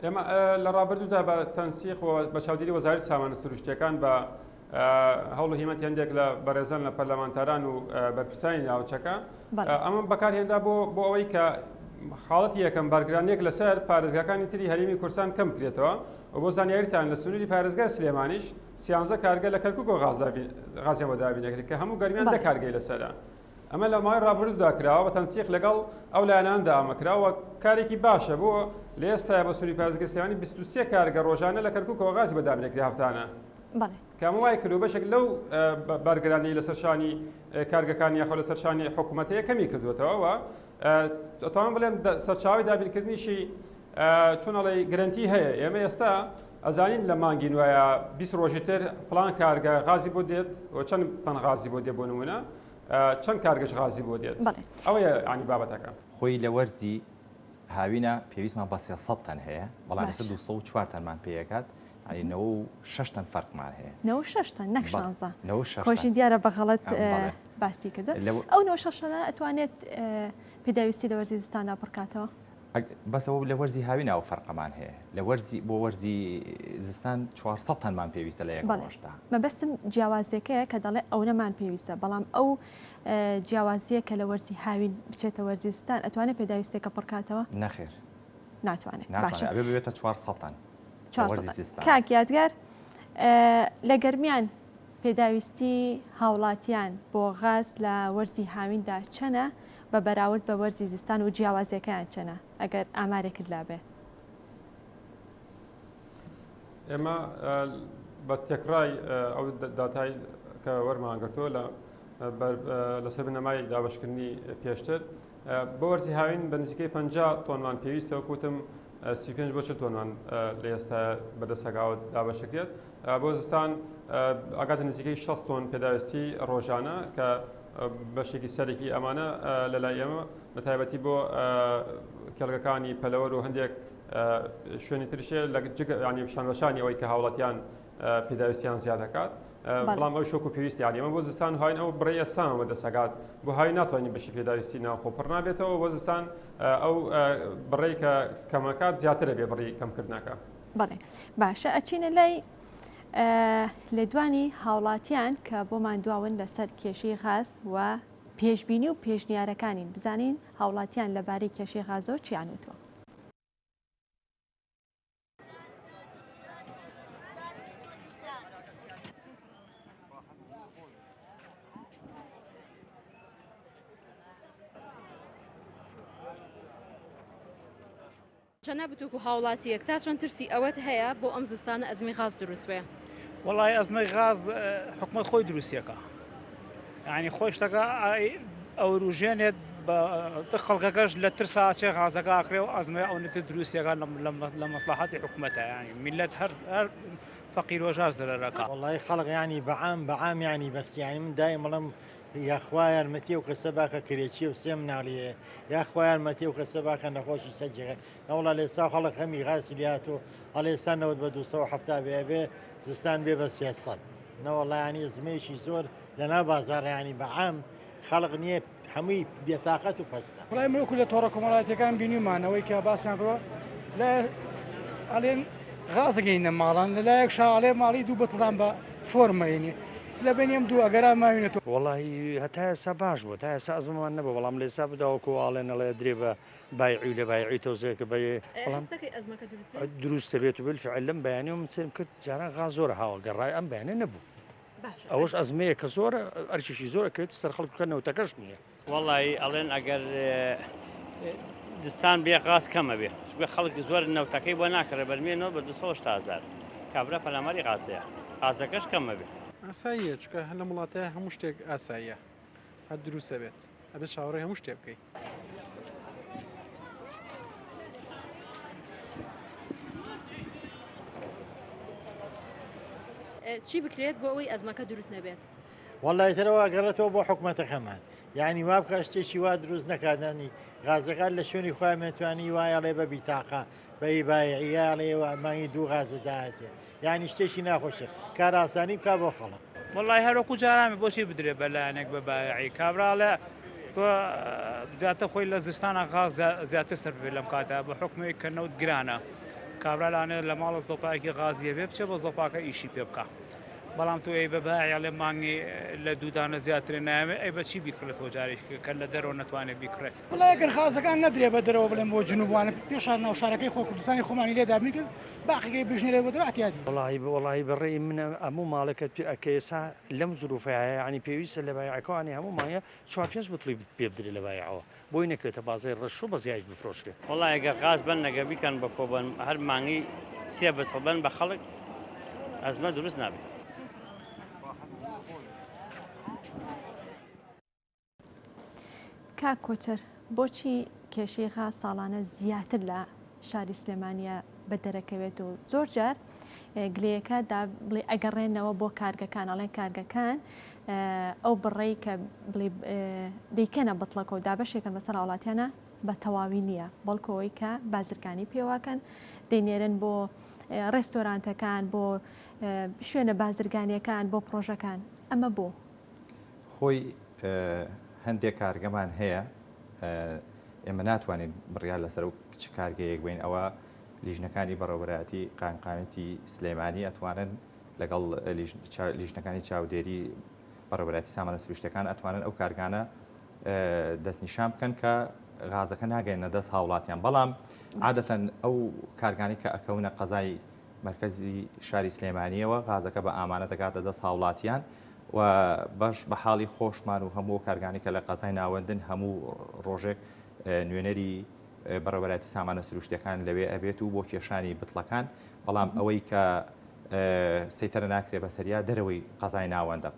ئێمە لە ڕابردوودا بە تەنسیق و بە چاودێری وەزارەتی سامانە سروشتیەکان بە هەوڵ و هیمەتی هەندێک لە بەڕێزان لە پەرلەمانتاران و بەرپرسانی ناوچەکە ئەمە بەکارهێنرا بۆ بۆ ئەوەی کە حاڵەتی یەکەم بارگرانیەک لەسەر پارێزگاکانی تری هەرێمی کوردستان کەم بکرێتەوە و بۆ زانیاریتان لە سنووری پارێزگای سلێمانیش 13 کارگە لە کەرکووک و غازیان بۆ دابین دەکرێت کە هەموو گەرمیان دە کارگەی لەسەرە. ئەمە لە ماوەی ڕابردوودا کراوە بە تەنسیق لەگەڵ ئەو لایەناندا ئەمە کراوە کارێکی باشە بۆ لە ئێستایا بە سنووری پارێزگای سلێمانی 23 کارگە ڕۆژانە لە کەرکووکەوە غازی بۆ دابین دەکرێت هەفتانە. کە ئەمە وای کردووە بەشێک لەو بارگرانیی لەسەر شانی کارگەکان یاخۆ لەسەر شانی حکوومەت هەیە کەمی کردووەتەوە و ئەتوانم بڵێم سەرچاوەی دابینکردنیشی چۆن ئەڵێی گرەنتی هەیە. ئێمە ئێستا ئەزانین لە مانگی نوایە 20 ڕۆژی تر فڵان کارگە غازی بۆ دێت و چەند تەن غازی بۆ دێت بۆ نمونە چەند کارگەش غازی بۆ دێت. ئەوەیە ینی بابەتەکە. خۆی لە وەرزی هاوینە پێویستمان بە 300 تەن هەیە، بەڵام ئێستا 204 تەنمان پێیەکات، یانی 96 تەن فەرقمان هەیە. 96 تەن نەک 16. 96 تەن. کۆشین دیارە بە غەڵەت باسی کردو. ئەو 96 تەنە ئەتوانێت پێداویستی لە وەرزی زستاندا پڕکاتەوە؟ بەس ئەوە لە وەرزی هاوینە ئەو فەرقەمان هەیە. لە وەرزی بۆ وەرزی زستان 400 تەنمان پێویستە لە یەک ڕۆژدا. مەبەستم جیاوازیەکەیە کە دەڵێ ئەونەمان پێویستە، بەڵام ئەو جیاوازیە کە لە وەرزی هاوین بچێتە وەرزی زستان ئەتوانێت پێداویستێکە پڕکاتەوە؟ نەخێر. ناتوانێت. باشە. ئەبێ ببێتە 400 تەن. 400 تەن. کاک یادگار لە گەرمیان پێداویستی هاوڵاتیان بۆ غاز لە وەرزی هاویندا چەنە بە بەراورد بە وەرزی زستان و جیاوازیەکەیان چەنە ئەگەر ئامارێکت لابێ؟ ئێمە بە تێکڕای ئەو داتای کە وەرمان گرتووە لە لەسەر بنەمای دابەشکردنی پێشتر بۆ وەرزی هاوین بە نزیکەی 50 تۆنمان پێویستە وەک وتم 35 بۆ 40 تۆنمان لە ئێستا بەدەستەکەوە دابەشکرێت بۆ زستان ئاگاتە نزیکەی 60 تۆن پێداویستی ڕۆژانە کە بەشێکی سەرەکی ئەمانە لە لای ئێمە بە تایبەتی بۆ کێڵگەکانی پەلەوەر و هەندێک شوێنی ترشێ لە جگە ینی شانبەشانی ئەوەی کە هاوڵاتیان پێداویستیان زیاد دەکات بەڵام ئەو شۆک و پێویستی یانی ئەمە بۆ زستان و هاوین ئەو بڕی ئێستامان بەدەستەکات بۆ هاوین ناتوانین بەشی پێداویستی ناوخۆ پڕ نابێتەوە بۆ زستان ئەو بڕی کە کەمەکات زیاترە بێ بڕی کەمکردنەکە. بەڵێ باشە ئەچینە لای لێدوانی هاوڵاتیان کە بۆمان دواون لەسەر کێشەی غاز و پێشبینی و پێشنیارەکانین بزانین هاوڵاتیان لەبارەی کێشەی غازەوە چیان وتووە. جەنابت وەکو هاوڵاتییەک تا چەند ترسی ئەوەت هەیە بۆ ئەم زستانە ئەزمەی غاز دروست بێ؟ وەڵی ئەزمەی غاز حکومەت خۆی دروستیەکە یعنی خۆی شتەکە ئەوروژێنێت خەڵکەکەش لە ترسا ئەچێ غازەکە ئاکرێ و ئەزمەی ئەو نەتر دروستیەکە لە مەسلحەتی حکومەتە یعنی میلەت هەر هەر فەقیر وەژار زەرەرەکە. وەڵی خەڵک یعنی بەعام بەعام یعنی بەس یعنی من دایم بڵم یاخوا یارمەتی ئەو کەسە باکە کرێچیە و سێ مناڵی هەیە یاخوا یارمەتی ئەو کەسە باکە نەخۆشی سەگی هەیە نەوەڵا لە ئێستا خەڵک خەمی غازی لێهاتوو ئەڵێ ئێستا نەوت بە 270 بێ ئەبێ زستان بێ بە 300 نەوەڵا یانی ئەزمەیەکی زۆر لەناو بازاڕ یانی بە عام خەڵک نییە هەمووی بێتاقەت و پەستە. وەڵای من وەکو لە تۆڕە کۆمەڵایەتیەکان بینیومانە ئەوەی کە باسیان کردوە لە ئەڵێن غاز ئەگەینە ماڵان لە لایەک شا ئەڵێ ماڵی دوو بتڵان بە فۆرمەینی لە بەینی ئەم دوو ئەگەرا ماوینەتەوە. وەڵاهی هەتا ئێستا باش بووە تا ئێستا ئەزمەمان نەبووە بەڵام لە ئێستا بدا وەکو ئاڵێن ئەڵێ ئەدرێ بە بایعی و لە بایعی تۆزێک بە بەڵام هەستەکەی ئەزمەکە دروست بێت؟ دروست دەبێت و بالفعل لەم بەیانیەوە من سەیرم کرد جاران غاز زۆر هاوە گەڕای ئەم بەیانە نەبوو باشە ئەوەش ئەزمەیە کە زۆرە ئەرکێکی زۆر ئەکەوێتە سەر خەڵک کە نەوتەکەش نییە. وەڵایی ئەڵێن ئەگەر زستان بێ غاز کەمە بێ چونکە خەڵک زۆر نەوتەکەی بۆ ناکڕێ بەرمێنەوە بە 280 هەزار کابرا پەلاماری غازەیە غازەکەش کەمە بێ. ئاساییە چونکە هەر لەم وڵاتەیە هەموو شتێک ئاساییە هەر دروستە بێت ئەبێت چاوەڕێی هەموو شتێ بکەی. چی بکرێت بۆ ئەوەی ئەزمەکە دروست نەبێت؟ وەڵا ئیتر ئەوە ئەگەڕێتەوە بۆ حکومەتەکەمان یعنی وا بکە شتێکی وا دروست نەکات ینی غازەکان لە شوێنی خۆیان مێتوانی وایەڵێ بە بیتاقە بە ئیبایعیاڵێ و مانگی دوو غازە داهاتێ یعنی شتێکی ناخۆشە کارئاسانی بکە بۆ خەڵک. وەڵی هەر وەکو جاران بۆچی بدرێ بە لایەنێک بە بایعی کابراڵێ تۆ زیاتر خۆی لە زستانە غاز زیاتر سەر بێت لەم کاتە بە حکومێک کە نەوت گرانە کابرا لانێ لە ماڵە زۆپایەکی غازیە بێ بچێ بە زۆپاکە ئیشی پێ بکە. بەڵام تۆ ئەی بە بایع ئەڵێ مانگی لە دوو دانە زیاترێ نایەوێ ئەی بە چی بیکڕێت بۆ جارێکی کە لە دەرەوە نەتوانێت بیکڕێت. وەڵا ئەگەر غازەکان نەدرێ بە دەرەوە بڵێم بۆ جنوب وانە پێش ناو شارەکەی خۆ کوردستانی خۆمانی لێ دابین کرد باقیەکەی بژنێرێ بۆ دەرەوە ئەعتیادی. وەڵاهی وەڵاهی بە ڕێی منە هەموو ماڵێکە کە ئێستا لەم زروفەیە یانی پێویستە لە بایعەکەوانی هەموو مانگە چوار پێنج بتڵی پێ بدرێ لە بایعەوە بۆی نەکەوێتە بازای ڕەش و بە زیایش بفرۆشرێ. وەڵای گەر غاز بەن نەگەر بیکەن بە کۆبەن هەر مانگی سێ بتڵ بەن بە خەڵک ئەزمە دروست نابێ. کاک کۆچەر بۆچی کێشەی غاز ساڵانە زیاتر لە شاری سلێمانیە بە دەرەکەوێت و زۆر جار گلەیەکە دا بڵێ ئەگەڕێنەوە بۆ کارگەکان ئەڵێن کارگەکان ئەو بڕەی کە بڵێ دەیکەنە بتڵەکە و دابەشێکن بەسەر هاوڵاتیانە بە تەواوی نییە بەڵکو ئەوەی کە بازرگانی پێواکەن دەینێرن بۆ ڕێستۆرانتەکان بۆ شوێنە بازرگانیەکان بۆ پرۆژەکان ئەمە بۆ؟ خۆی هەندێک کارگەمان هەیە ئێمە ناتوانین بڕیار لەسەر و چ کارگەیەک بین ئەوە لیژنەکانی بەڕێوەبەرایەتی قایمقامیەتی سلێمانی ئەتوانن لەگەڵ لیژنەکانی چاودێری بەڕێوەبەرایەتی سامانە سروشتەکان ئەتوانن ئەو کارگانە دەستنیشان بکەن کە غازەکە ناگەێنە دەست هاوڵاتیان بەڵام عادەتەن ئەو کارگانی کە ئەکەونە قەزای مرکزی شاری سلێمانیەوە غازەکە بە ئامانە دەگاتە دەست هاوڵاتیان و بەش بە حاڵی خۆشمان و هەموو کارگانی کە لە قەزای ناوەندن هەموو ڕۆژێک نوێنەری بەڕێوەبەرایەتی سامانە سروشتیەکان لەوێ ئەبێت و بۆ کێشانی بتڵەکان، بەڵام ئەوەی کە سەیتەرە ناکرێ بەسەریا دەرەوەی قەزای ناوەندە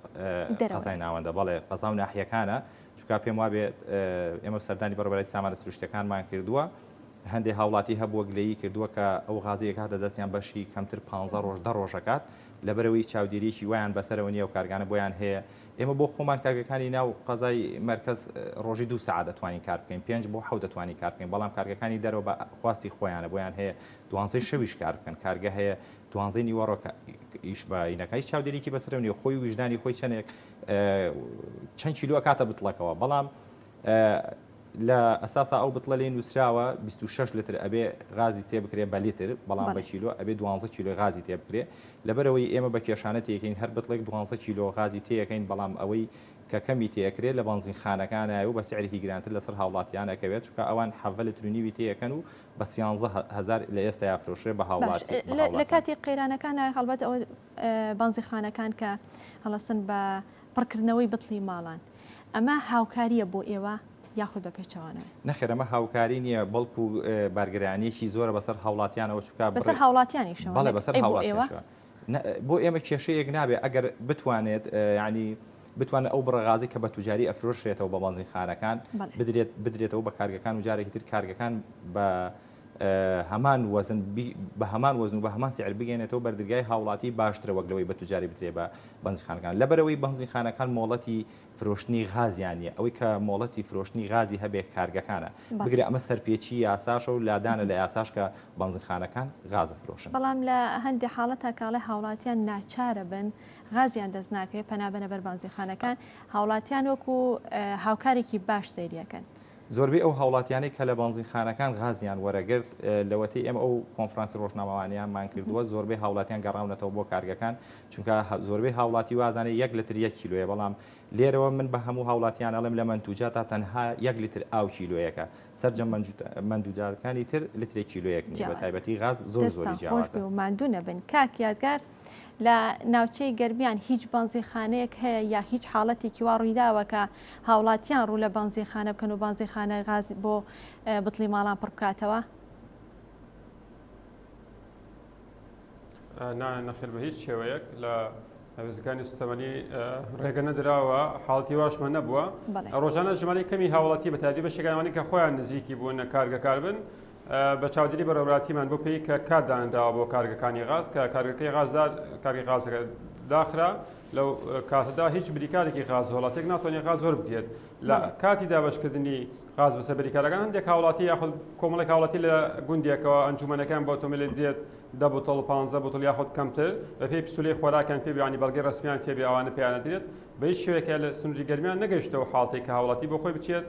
قەزای ناوەندە بەڵێ قەزا و ناحیەکانە چونکە پێم وابێ ئێمە سەردانی بەڕێوەبەرایەتی سامانە سروشتیەکانمان کردووە هەندێک هاوڵاتی هەبووە گلەیی کردووە کە ئەو غازی کاتە دەستیان بەشی کەمتر پ ڕۆژ دە ڕۆژەکات لەبەرەوەی چاودێریی وایان بەسەرەوە نییە و کارگانە بۆیان هەیە ئێمە بۆ خۆمان کارگەکانی ناو قەزای مەرکەز ڕۆژی دوو سەعات دەتوانین کار بکەین، پێنج بۆ حەوت دەتوانین کار بکەین، بەڵام کارگەکانی دەرەوە بە خواستی خۆیانە، بۆیان هەیە دوانزەی شەویش کار بکەن، کارگە هەیە دوانزەی نیوەڕۆ ئیش بە ئینەکە هیچ چاودێریی بەسەرەوە نییە، خۆی ویژدانی خۆی چەندێک چەند کیلۆ ئەکاتە بتڵەکەوە، بەڵام لە ئەساسا ئەو بتڵە لێی نووسراوە 26 لتر ئەبێ غازی تێ بکرێ بە لیتر، بەڵام بە کیلۆ ئەبێ دوانزە کیلۆی غازی تێ بکرێ. لەبەرئەوەی ئێمە بە کێشانە تێکەین هەر بتڵێک دوانزە کیلۆ غازی تێیەکەین، بەڵام ئەوەی کە کەمی تێکرێ لە بەنزینخانەکانایە و بە سعرێکی گرانتر لەسەر هاوڵاتیان ئەکەوێت، چونکە ئەوان حەڤە لتر و نیوی تێیەکەن و بە سیانزە هەزار لە ئێستایا فرۆشرێ بە باش لە کاتی قەیرانەکانا هەڵبەت ئەوە بەنزیخانەکان کە هەڵەسن بە پڕکردنەوەی بتڵی ماڵان ئەمە هاوکارییە بۆ ئێوە یاخود بە پێچەوانەوە؟ نەخێر ئەمە هاوکاری نییە بەڵکو بارگرانییەکی زۆرە بەسەر هاوڵاتیانەوە چونکە بەسەر هاوڵاتیانیشەوە بەڵێ بەسەر هاوڵاتیانیشەوە بۆ ئێمە کێشەیەک نابێت ئەگەر بتوانێت یعنی بتوانێت ئەو بڕە غازی کە بە توجاری ئەفرۆشرێتەوە بە بەنزینخانەکان بدرێت بدرێتەوە بە کارگەکان و جارێکی تر کارگەکان بە هەمان وەزن بە هەمان وەزن و بە هەمان سعر بگەێنێتەوە بەردرگای هاوڵاتی باشترە وەک لەوەی بە توجاری بدرێ بە بەنزینخانەکان لەبەرەوەی بەنزینخانەکان مۆڵەتی فرۆشتنی غازیان نییە ئەوەی کە مۆڵەتی فرۆشتنی غازی هەبێ کارگەکانە بگرە ئەمە سەرپێچی یاساشە و لادانە لە یاساش کە بەنزینخانەکان غاز ئەفرۆشن. بەڵام لە هەندێ حاڵەتا کاڵێ هاوڵاتیان ناچارە بن غازیان دەست ناکەوێ پەنا بەنە بەر بەنزینخانەکان هاوڵاتیان وەکو هاوکارێکی باش سەیری ئەکەن. زۆربەی ئەو هاوڵاتیانەی کە لە بەنزینخانەکان غازیان وەرەگرت، لەوەتەی ئێمە ئەو کۆنفرانسی ڕۆژنامەوانیانمان کردووە، زۆربەی هاوڵاتیان گەڕاونەتەوە بۆ کارگەکان، چونکە زۆربەی هاوڵاتی وازانێ یەک لتر یەک کیلۆیە، بەڵام لێرەوە من بە هەموو هاوڵاتیان ئەڵێم لە مەنتوجاتا تەنها یەک لتر ئاو کیلۆیەکە، سەرجەم مەنتوجاتەکانی تر لترێک کیلۆیەک نییە، بە تایبەتی غاز زۆر زۆری جیاوازە. دەستتان خۆش بێ و ماندوو نەبن. کاک یادگار. لە ناوچەی گەرمیان هیچ بەنزینخانەیەک هەیە یا هیچ حاڵەتێکی وا ڕوویداوە کە هاوڵاتیان ڕوو لە بەنزینخانە بکەن و بەنزینخانە غاز بۆ بتڵی ماڵان پڕ بکاتەوە؟ نا نەخێر بە هیچ شێوەیەک لە وێستگەکانی سوتەمەنی ڕێگە نەدراوە حاڵەتی واشمان نەبووە ڕۆژانە ژمارەی کەمی هاوڵاتی بە تایبەتی بەشێکانوانی کە خۆیان نزیکی بوون کارگەکار بن بە چاودێری بەڕێوەبەرایەتیمان بۆ پێی کە کات دانراوە بۆ کارگەکانی غاز کە کارگەکەی غازدا کارگەی غازەکە داخرا لەو کاتەدا هیچ بریکارێکی غاز هاوڵاتیەک ناتوانێت غاز وەربگرێت لە کاتی دابەشکردنی غاز بەسەر بریکارەکان هەندێک هاوڵاتی یاخود کۆمەڵێک هاوڵاتی لە گوندێکەوە ئەنجومەنەکان بە ئۆتۆمبیلێک دێت دە بوتڵ پانزە بوتڵ یاخود کەمتر بەپێی پسولەی خۆراکیان پێ بیانی بەڵگەی ڕەسمیان پێ بێ ئەوانە پێیانە درێت بە هیچ شێوەیەکە لە سنووری گەرمیان نەگەیشتەوە حاڵتێک کە هاوڵاتی بۆ خۆی بچێت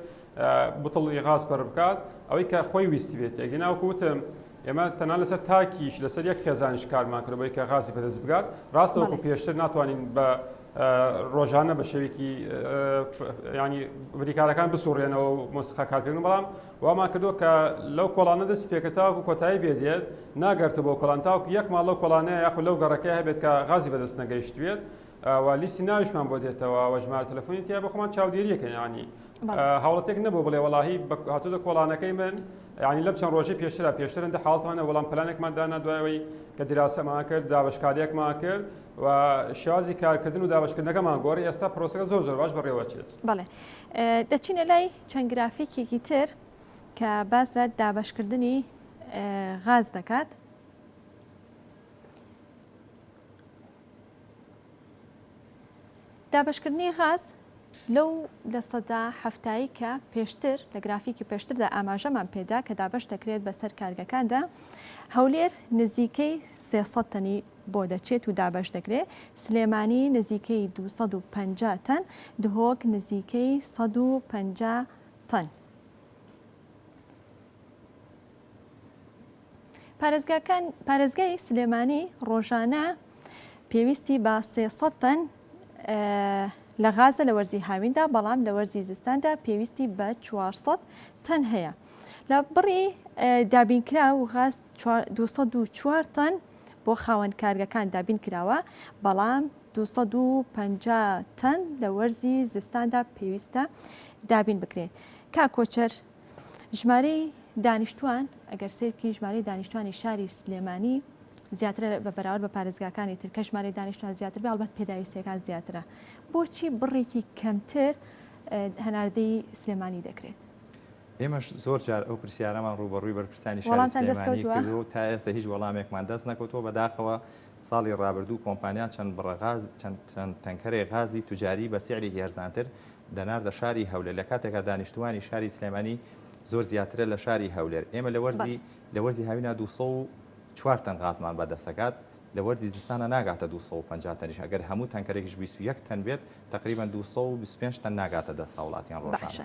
بتڵی غاز پەر بکات ئەوەی کە خۆی ویستی بێت ئەگینا وەکو وتم ئێمە تەنها لەسەر تاکیش لەسەر یەک خێزانیش کارمان کرد بۆی کە غازی بەدەست بگات ڕاستە وەکو پێشتر ناتوانین بە ڕۆژانە بە شێوێکی ینی بریکارەکان بسوڕێنەوە و مۆسیقا کارکردن بەڵام وامان کردو کە لەو کۆڵانە دەست پێکە تاوەکو کۆتایی بێدێت ناگەرتە بۆ کۆڵان تاوەکو یەک ماڵ لەو کۆڵانەیە یاخود لەو گەڕەکەی هەبێت کە غازی بەدەست نەگەیشتبێت و لیستی ناویشمان بۆ دێتەوە و ژمارە تەلەفۆنی تیا بۆ خۆمان چاودێریەکەین ینی هاوڵاتێک نەبوو بڵێ وەڵاهی هاتووە کۆڵانەکەی من یعنی لەم چەند ڕۆژەی پێشترا پێشتر هەندە حاڵتمانە وەڵام پلانێکمان دانا دوایەوەی کە دیراسەمان کرد دابەشکاریەکمان کرد و شێوازی کارکردن و دابەشکردنەکەمان گۆڕی ئێستا پرۆسەکە زۆر زۆر باش بەڕێوەچێت. بەڵێ دەچینە لای چەند گرافیکێکی تر کە باس لە دابەشکردنی غاز دەکات. دابەشکردنی غاز لەو 70% کە پێشتر لە گرافیکی پێشتردا ئاماژەمان پێدا کە دابەش دەکرێت بەسەر کارگەکاندا هەولێر نزیکەی 300 تەنی بۆ دەچێت و دابەش دەکرێت، سلێمانی نزیکەی 250 تەن، دهۆک نزیکەی 150 تەن. پارێزگاکان پارێزگای سلێمانی ڕۆژانە پێویستی بە 300 تەن لە غازە لە وەرزی هاویندا بەڵام لە وەرزی زستاندا پێویستی بە 400 تەن هەیە لە بڕی دابینکراو غاز 204 تەن بۆ خاوەن کارگەکان دابین کراوە بەڵام 250 تەن لە وەرزی زستاندا پێویستە دابین بکرێت کاک کۆچەر ژمارەی دانیشتوان ئەگەر سەیر بکەین ژمارەی دانیشتوانی شاری سلێمانی زیاترە بە بەراورد بە پارێزگاکانی تر کە ژمارەی دانیشتوان زیاتر بێ هەڵبەت پێداویستیەکان زیاترە بۆچی بڕێکی کەمتر هەناردەی سلێمانی دەکرێت؟ ئێمەش زۆر جار ئەو پرسیارەمان ڕووبەڕووی بەرپرسانی شاری سلێمانی کردووە و تا ئێستا هیچ وەڵامێکمان دەست نەکەوتووە بەداخەوە ساڵی ڕابردوو کۆمپانیا چەند بڕە غاز چەند تەنکەرێک غازی توجاری بە سعرێکی هەرزانتر دەناردە شاری هەولێر لە کاتێکا دانیشتووانی شاری سلێمانی زۆر زیاترە لە شاری هەولێر ئێمە لە وەرزی لە وەرزی هاوینا 204 تەن غازمان بەدەستەکات لە وەرزی زستانە ناگاتە 250 تەنیش ئەگەر هەموو تەنکەرێکیش 21 تەن بێت تقریبا 225 تەن ناگاتە دەست هاوڵاتیان ڕۆژانە. باشە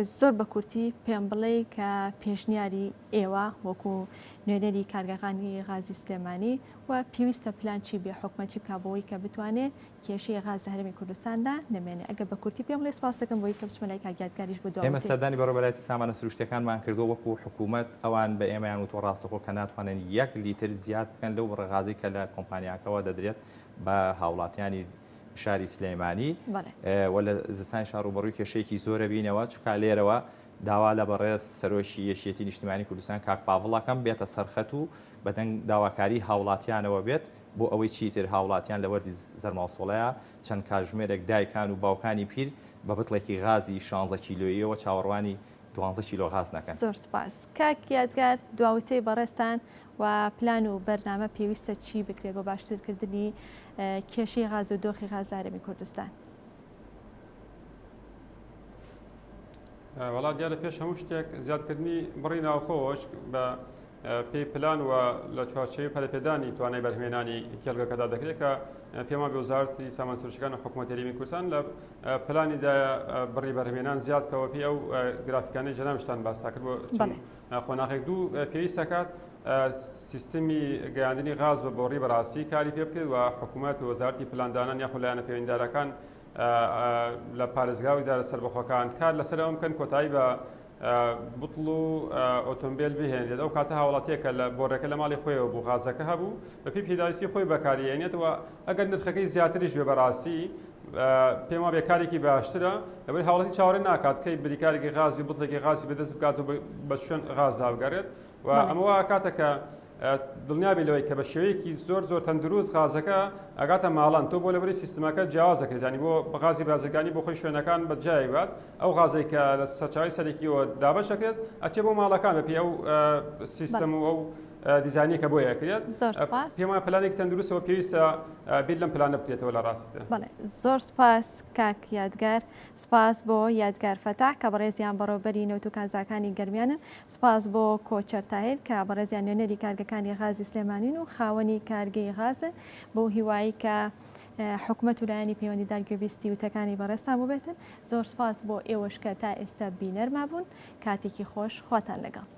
زۆر بە کورتی پێم بڵێ کە پێشنیاری ئێوە وەکو نوێنەری کارگەکانی غازی سلێمانی و پێویستە پلان چی بێ حکومەت چی بکا بۆی کە بتوانێت کێشەی غاز لە هەرێمی کوردستاندا نەمێنێ ئەگەر بە کورتی پێم بڵێی سوپاست دەکەم بۆی کە بچمە لای کاک یادگاریش بۆ دوا ئێمە وتەی. سەردانی بەڕێوەبەرایەتی سامانە سروشتیەکانمان کردووە وەکو حکومەت ئەوان بە ئێمەیان وتووە ڕاستەخۆ کە ناتوانن یەک لیتر زیاد بکەن لەو بڕە غازەی کە لە کۆمپانیاکەوە دەدرێت بە هاوڵاتیانی شاری سلێمانی و لە زستانیشا ڕووبەڕووی کێشەیەکی زۆرە بینەوە چونکە لێرەوە داوا لە بەڕێز سەرۆکی یەکێتی نیشتیمانی کوردستان کاک پاڤڵ ئەکەم بێتە سەرخەت و بەدەنگ داواکاری هاوڵاتیانەوە بێت بۆ ئەوەی چیتر هاوڵاتیان لە وەرزی زەرماوسۆڵەیا چەند کاتژمێرێک دایکان و باوکانی پیر بە بتڵێکی غازی شانزە کیلۆییەوە چاوەڕوانی دوانزە کیلۆ غاز نەکەن. زۆر سوپاس کاک یادگار دوا وتەی بەڕێزتان و پلان و بەرنامە پێویستە چی بکرێت بۆ باشترکردنی کێشەی غاز و دۆخی غاز لە هەرێمی کوردستان؟ وەڵا دیارە پێش هەموو شتێک زیادکردنی بڕی ناوخۆش بە پێی پلان و لە چوارچێوەی پەرەپێدانی توانای بەرهەمهێنانی کێڵگەکەدا دەکرێت کە پێمان بێ وەزارەتی سامان سروشتیەکان و حکوومەتی هەرێمی کوردستان لە پلانیدایە بڕی بەرهەمهێنان زیاد بکەوە پێی ئەو گرافیکانەی جەنابشتان باستا کرد بۆ قۆناغێک دوو پێویست دەکات سیستمی گەیاندنی غاز بە بۆڕی بەڕاستی کاری پێ بکرێت و حکوومەت و وەزارەتی پلاندانان یاخود لایەنە پەیوەندیدارەکان لە پارێزگا و ئیدارە سەربەخۆکان کار لەسەر ئەوە بکەن کۆتایی بە. بتڵ و ئۆتۆمبیل بهێنرێت ئەو کاتە هاوڵاتیەکە لە بۆڕەکە لە ماڵی خۆیەوە بوو غازەکە هەبوو بەپێی پێداویستی خۆی بەکاریێنێت و ئەگەر نرخەکەی زیاتریش بێ بەڕاستی پێم وابێ کارێکی باشترە لەبەر هاوڵاتی چاوەڕێ ناکات کەی بریکارێکی غاز بێ بتڵێکی غازی بەدەست بکات و بە شوێن غازدا بگەڕێت و ئەمە وا کاتە کە دڵنیابی لەوەی کە بە شێوەیەکی زۆر زۆر تەندروست غازەکە ئەگاتە ماڵان تۆ بۆ لەبەری سیستمەکە جیاواز دەکرێت ینی بۆ غازی بازرگانی بۆ خۆی شوێنەکان بە جای بات ئەو غازێک کە لە سەرچاوی سەرەکیەوە دابەش دەکرێت ئەچێ بۆ ماڵەکان بەپێی ئەو سیستەم و ئەو دیزاینی کە بۆی ئەکرێت زۆر سپاس پێم وایە پلانێکی تەندروستەوە پێویستە بیر لەم پلانە بکرێتەوە لە ڕاستیدا. بەڵێ زۆر سپاس کاک یادگار سپاس بۆ یادگار فەتاح کە بەڕێزیان بەڕێوبەری نەوت و کانزاکانی گەرمیانن سپاس بۆ کۆچەر تاهیر کە بەڕێزیان نوێنەری کارگەکانی غازی سلێمانین و خاوەنی کارگەی غازن بەو هیوایی کە حکومەت و لایەنی پەیوەندیدار گوێبیستی وتەکانی بەڕێزتان بووبێتن زۆر سپاس بۆ ئێوەش کە تا ئێستا بینەرما بوون کاتێکی خۆش خواتان لەگەڵ.